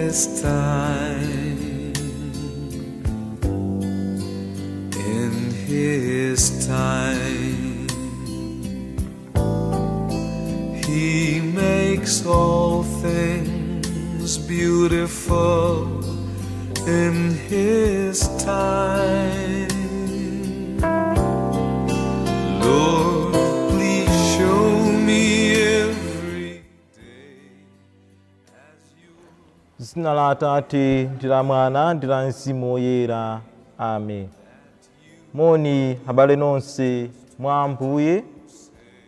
His time. In His time, He makes all things beautiful in His time. Lord, please show me every day as you. Zina la Atate ndi la Mwana ndi la Mzimu Woyera, amen. Moni abale nonse mwa Ambuye.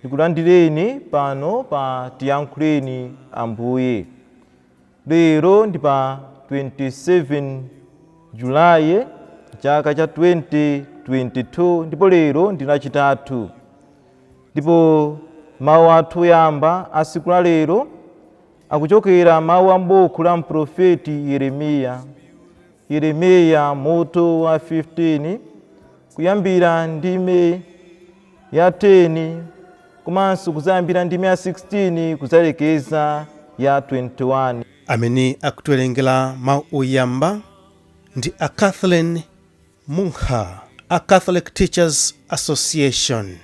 Ndikulandireni pano pa Tiyankhuleni Ambuye. Lero ndi pa 27 Julayi chaka cha 2022, ndipo lero ndi Lachitatu, ndipo mawu athu oyamba a tsiku la lero akuchokera mawu a m'buku la mprofeti Yeremiya, Yeremiya mutu wa 15, kuyambira ndime ya 10 komanso kuzayambira ndime ya 16 kuzalekeza ya 21. Amene akutiwerengera mawu oyamba ndi a Kathleen Munkha, a Catholic Teachers Association,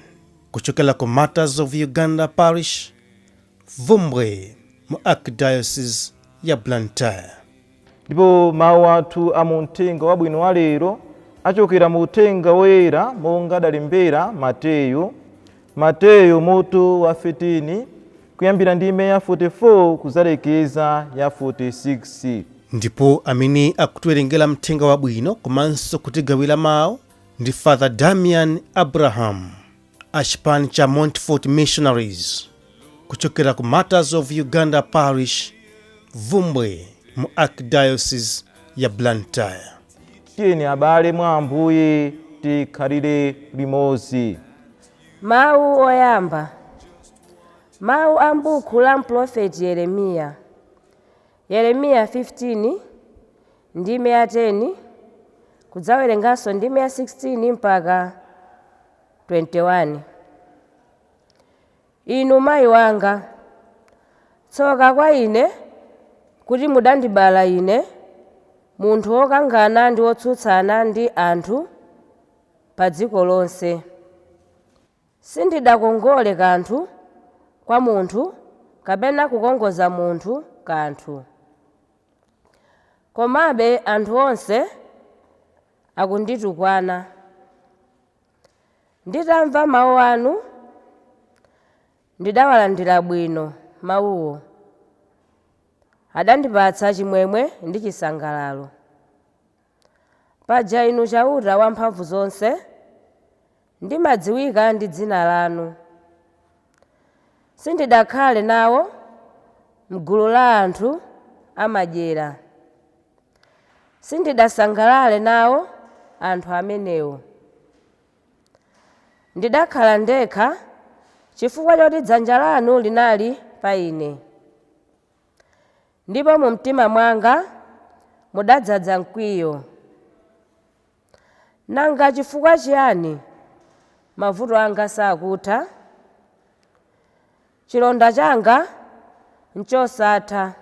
kuchokera ku Martyrs of Uganda Parish, Bvumbwe, mu Archdiocese ya Blantyre. Ndipo mawu athu a mu Mthenga Wabwino wa lero achokera mu Uthenga Woyera monga adalembera Mateyu, Mateyu mutu wa 13, kuyambira ndime ya 44 kuzalekeza ya 46. Ndipo amene akutiwerengera Mthenga Wabwino komanso kutigawira mawu ndi Father Damian Abraham, a chipani cha Montfort Missionaries, kuchokera ku Martyrs of Uganda Parish, Bvumbwe, mu Archdiocese ya Blantyre. Tiyeni abale mwa Ambuye tikhalire limodzi. Mawu oyamba, mawu a m'buku la mprofeti Yeremiya, Yeremiya 15 ndime ya 10 kudzawerenganso ndime ya 16 mpaka 21. Inu mayi wanga, tsoka kwa ine kuti mudandibala ine, munthu wokangana ndi wotsutsana ndi anthu pa dziko lonse. Sindidakongole kanthu kwa munthu kapena kukongoza munthu kanthu, komabe anthu onse akunditukwana. Nditamva mawu anu, ndidawalandira bwino. Mawuwo adandipatsa chimwemwe ndi chisangalalo. Paja inu Chauta Wamphamvu zonse, ndimadziwika ndi dzina lanu. Sindidakhale nawo m'gulu la anthu amadyera, sindidasangalale nawo anthu amenewo. Ndidakhala ndekha chifukwa choti dzanja lanu linali pa ine, ndipo mu mtima mwanga mudadzaza mkwiyo. Nanga chifukwa chiyani mavuto anga sakutha? Chilonda changa nchosatha,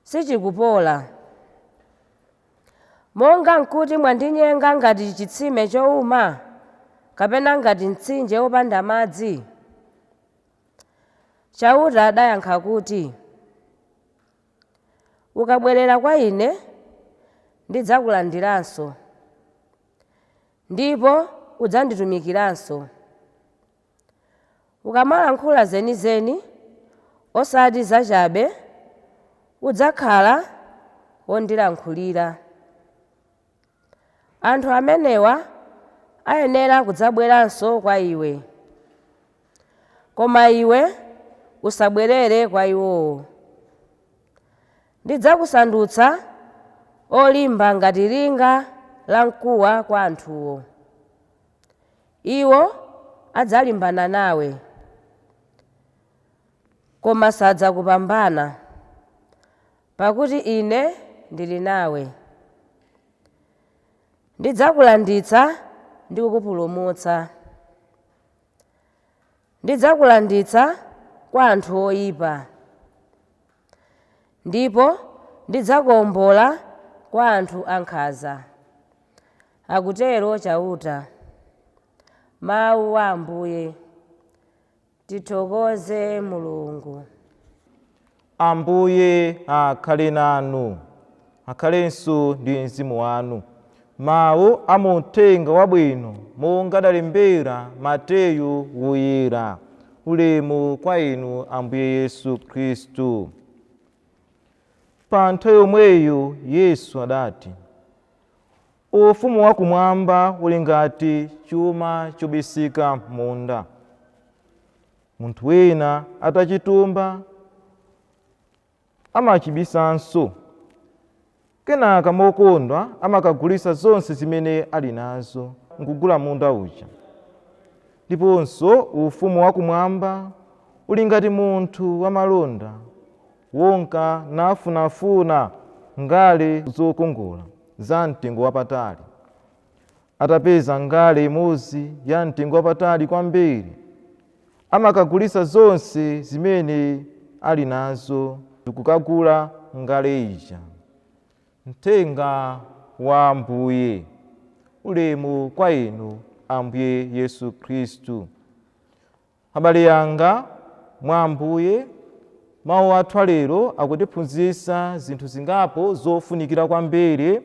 sichikupola. Monga nkuti mwandinyenga ngati chitsime chowuma kapena ngati mtsinje wopanda madzi? Chauta adayankha kuti, "Ukabwerera kwa ine, ndidzakulandiranso, ndipo udzanditumikiranso. Ukamalankhula zenizeni osati zachabe, udzakhala wondilankhulira. Anthu amenewa ayenera kudzabweranso kwa iwe, koma iwe usabwerere kwa iwowo. Ndidzakusandutsa olimba ngati linga la mkuwa kwa anthuwo. Iwo adzalimbana nawe, koma sadzakupambana, pakuti ine ndili nawe. Ndidzakulanditsa ndi kukupulumutsa. Ndidzakulanditsa kwa anthu oyipa, ndipo Ndidzakuwombola kwa anthu ankhanza. Akutero Chauta. Mawu a Ambuye. Tithokoze Mulungu. Ambuye akhale nanu, akhalenso ndi mzimu wanu. Mawu a mu Uthenga Wabwino monga adalembera Mateyu Woyera. Ulemu kwa inu Ambuye Yesu Khristu. Pa nthawi yomweyo Yesu adati, Ufumu wakumwamba uli ngati chuma chobisika m'munda. Munthu wina atachitumba amachibisanso, kenaka mokondwa amakagulitsa zonse zimene ali nazo nkugula munda uja. Ndiponso ufumu wakumwamba uli ngati munthu wamalonda wonka nafunafuna ngale zokongola za mtengo wapatali. Atapeza ngale imodzi ya mtengo wapatali kwambiri, amakagulitsa zonse zimene ali nazo ndikukagula ngale ija. Mthenga wa Ambuye. Ulemu kwa inu Ambuye Yesu Khristu. Abale anga mwa Ambuye, mawu athu alero akutiphunzitsa zinthu zingapo zofunikira kwambiri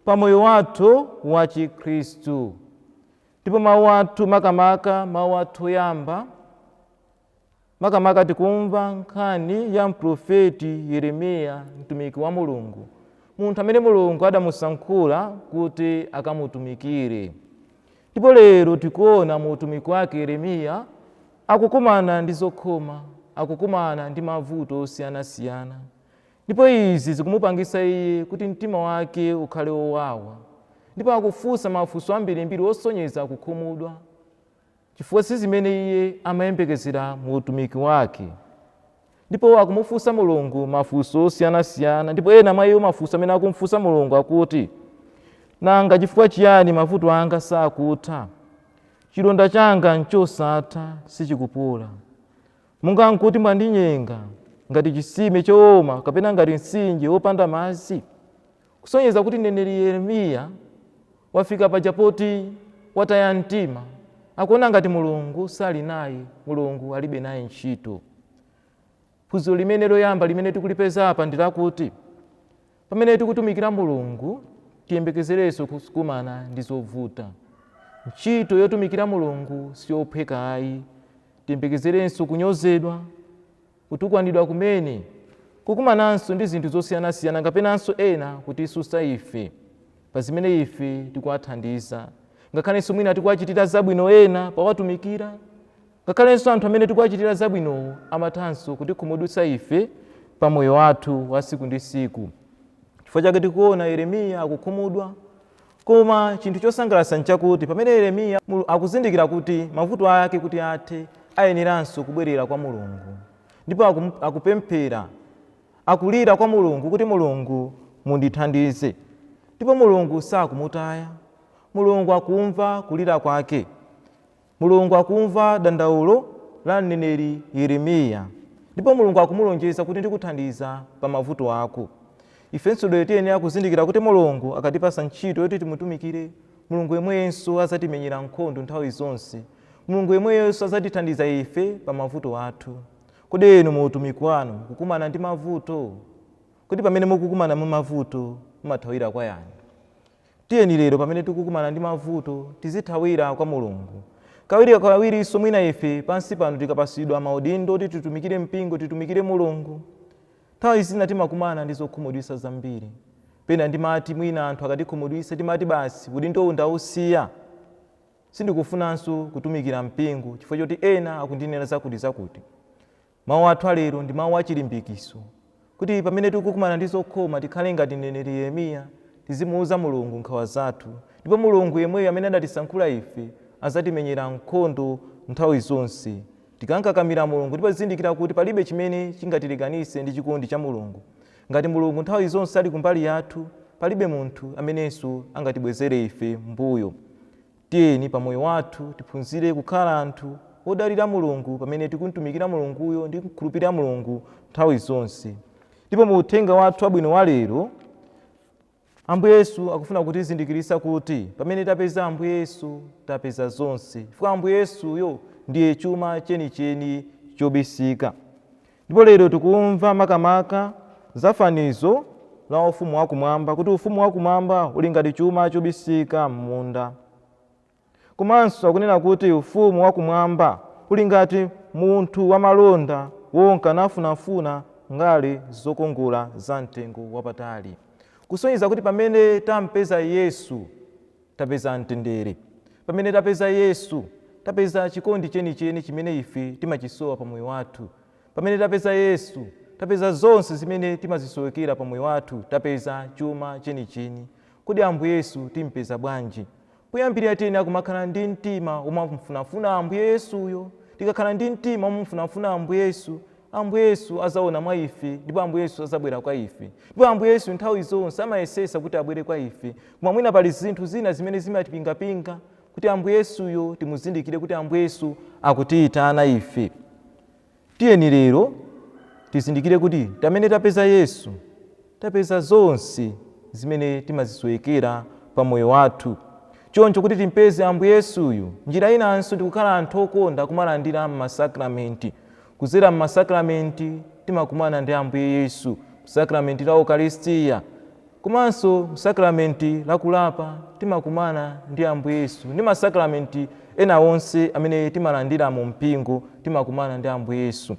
pa moyo wathu wa Chikhristu. Ndipo mawu athu makamaka, mawu athu oyamba, makamaka tikumva nkhani ya mprofeti Yeremiya, mtumiki wa Mulungu, munthu amene Mulungu adamusankhula kuti akamutumikire. Ndipo lero tikuona mu utumiki wake Yeremiya akukumana ndi zokhoma, akukumana ndi mavuto osiyanasiyana. Ndipo izi zikumupangisa iye kuti mtima wake ukhale wowawa. Ndipo akufunsa mafunso ambirimbiri osonyeza kukhumudwa, chifukwa si zimene iye amayembekezera mu utumiki wake. Ndipo akumufunsa Mulungu mafunso osiyanasiyana, ndipo ena mwa iwo mafunso amene akumfunsa Mulungu akuti, nanga chifukwa chiyani mavuto anga sakutha? Chilonda changa nchosatha, sichikupola. Monga nkuti mwandinyenga ngati chisime chowoma kapena ngati mtsinje wopanda madzi. Kusonyeza kuti mneneri Yeremiya wafika paja poti wataya mtima, akuona ngati Mulungu sali naye, Mulungu alibe naye ntchito. Phunziro limene loyamba limene tikulipeza apa ndi lakuti pamene tikutumikira Mulungu tiyembekezerenso kukumana ndi zovuta. Ntchito yotumikira Mulungu siyophweka ayi. Tiyembekezerenso kunyozedwa, kutukwanidwa kumene, kukumananso ndi zinthu zosiyanasiyana kapenanso ena kutisusa ife pa zimene ife tikuwathandiza, ngakhalenso mwina tikuwachitira zabwino ena powatumikira, ngakhalenso anthu amene tikuwachitira zabwinowo amathanso kutikhumudwitsa ife pa moyo wathu wa siku ndi siku. Chifukwa chake tikuona Yeremiya akukhumudwa. Koma chinthu chosangalatsa nchakuti pamene Yeremiya akuzindikira kuti mavuto ake kuti athe ayeneranso kubwerera kwa Mulungu, ndipo akupemphera, akulira kwa Mulungu kuti Mulungu mundithandize. Ndipo Mulungu sakumutaya. Mulungu akumva kulira kwake. Mulungu akumva dandaulo la mneneri Yeremiya, ndipo Mulungu akumulonjeza kuti ndikuthandiza pa mavuto ako. Ifenso lero tiyenera kuzindikira kuti Mulungu akatipasa ntchito yoti timutumikire, Mulungu yemweyenso adzatimenyera nkhondo nthawi zonse. Mulungu yemweyenso adzatithandiza ife pa mavuto athu. Kodi inu mu utumiki wanu mukukumana ndi mavuto? Kodi pamene mukukumana ndi mavuto mumathawira kwa yani? Tiyeni lero pamene tikukumana ndi mavuto tizithawira kwa Mulungu. Kawirikawirinso mwina ife pansi pano tikapasidwa maudindo oti titumikire mpingo, titumikire Mulungu, nthawi zina timakumana ndi zokhumudwitsa zambiri. Pena ndimati mwina anthu akatikhumudwitsa timati basi udindowu ndausiya, sindikufunanso kutumikira mpingo chifukwa choti ena akundinena zakuti zakuti. Mawu athu alero ndi mawu achilimbikiso kuti pamene tikukumana ndi zokhoma tikhale ngati mneneri Yeremiya, tizimuuza Mulungu nkhawa zathu, ndipo Mulungu yemweyo amene adatisankhula ife adzatimenyera nkhondo nthawi zonse. Tikamkakamira Mulungu ndipo tizindikira kuti palibe chimene chingatilekanitse ndi chikondi cha Mulungu. Ngati Mulungu nthawi zonse ali kumbali yathu, palibe munthu amenenso angatibwezere ife mbuyo. Tiyeni pa moyo wathu tiphunzire kukhala anthu odalira Mulungu pamene tikumtumikira Mulunguyo ndi kukhulupirira Mulungu nthawi zonse. Ndipo mu uthenga wathu wabwino wa lero, Ambuye Yesu akufuna kutizindikiritsa kuti pamene tapeza Ambuye Yesu, tapeza zonse, chifukwa Ambuye Yesuyo ndiye chuma chenicheni chobisika. Ndipo lero tikumva makamaka za fanizo la ufumu wakumwamba, kuti ufumu wakumwamba uli ngati chuma chobisika m'munda. Komanso akunena kuti ufumu wakumwamba uli ngati munthu wamalonda wonka nafunafuna ngale zokongola za mtengo wapatali, kusonyeza kuti pamene tampeza Yesu, tapeza mtendere. Pamene tapeza Yesu, tapeza chikondi chenicheni chimene ife timachisowa pa moyo wathu. Pamene tapeza Yesu, tapeza zonse zimene timazisowekera pa moyo wathu, tapeza chuma chenicheni. Kodi Ambuye Yesu timpeza bwanji? Poyambirira tiyenera kumakhala ndi mtima womamfunafuna Ambuye Yesuyo. Tikakhala ndi mtima womufunafuna Ambuye Yesu, Ambuye Yesu azaona mwa ife ndipo Ambuye Yesu azabwera kwa ife. Ndipo Ambuye Yesu nthawi zonse amayesesa kuti abwere kwa ife, koma mwina pali zinthu zina zimene zimatipingapinga kuti Ambuye Yesuyo timuzindikire kuti Ambuye Yesu akutiyitana ife. Tiyeni lero tizindikire kuti pamene tapeza Yesu, tapeza zonse zimene timazisowekera pa moyo wathu. Choncho kuti timpeze Ambuye Yesuyu, njira inanso ndikukhala anthu okonda kumalandira m'masakramenti. Kudzera m'masakramenti timakumana ndi Ambuye Yesu, sakramenti la Ukaristiya, komanso sakramenti la kulapa timakumana ndi Ambuye Yesu, ndi masakramenti ena onse amene timalandira mu mpingo timakumana ndi Ambuye Yesu.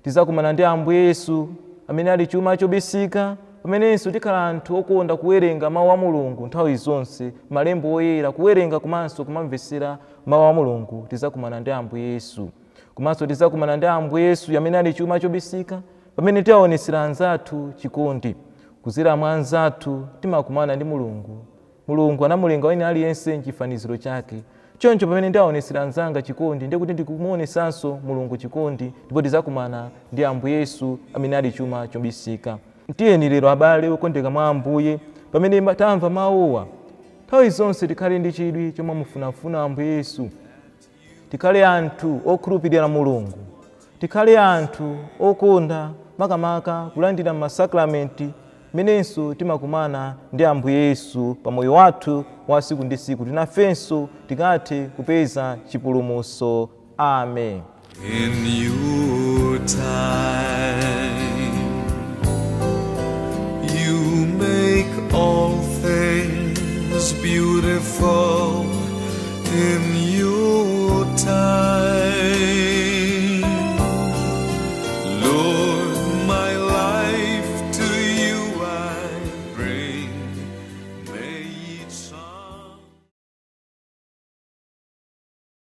Tizakumana ndi Ambuye Yesu amene ali chuma chobisika pamenenso tikhala anthu okonda kuwerenga mawu a Mulungu nthawi zonse, malembo oyera, kuwerenga komanso kumamvetsera mawu a Mulungu, tizakumana ndi Ambuye Yesu. Komanso tizakumana ndi Ambuye Yesu amene ali chuma chobisika pamene tiwaonetsera anzathu chikondi. Kudzera mwa anzathu timakumana ndi Mulungu. Mulungu anamulenga wina aliyense mchifaniziro chake. Choncho pamene ndiwaonetsera anzanga chikondi, ndiye kuti ndikumuonetsanso Mulungu chikondi, ndipo tizakumana ndi Ambuye Yesu amene ali chuma chobisika. Tiyeni lero abale okondeka mwa Ambuye, pamene tamva mawuwa, nthawi zonse tikhale ndi chidwi chomamufunafuna Ambuye Yesu. Tikhale anthu okhulupirira Mulungu, tikhale anthu okonda makamaka kulandira masakramenti, menenso timakumana ndi Ambuye Yesu pa moyo wathu wa siku ndi siku, tinafenso tikathe kupeza chipulumutso. Amen. In your time.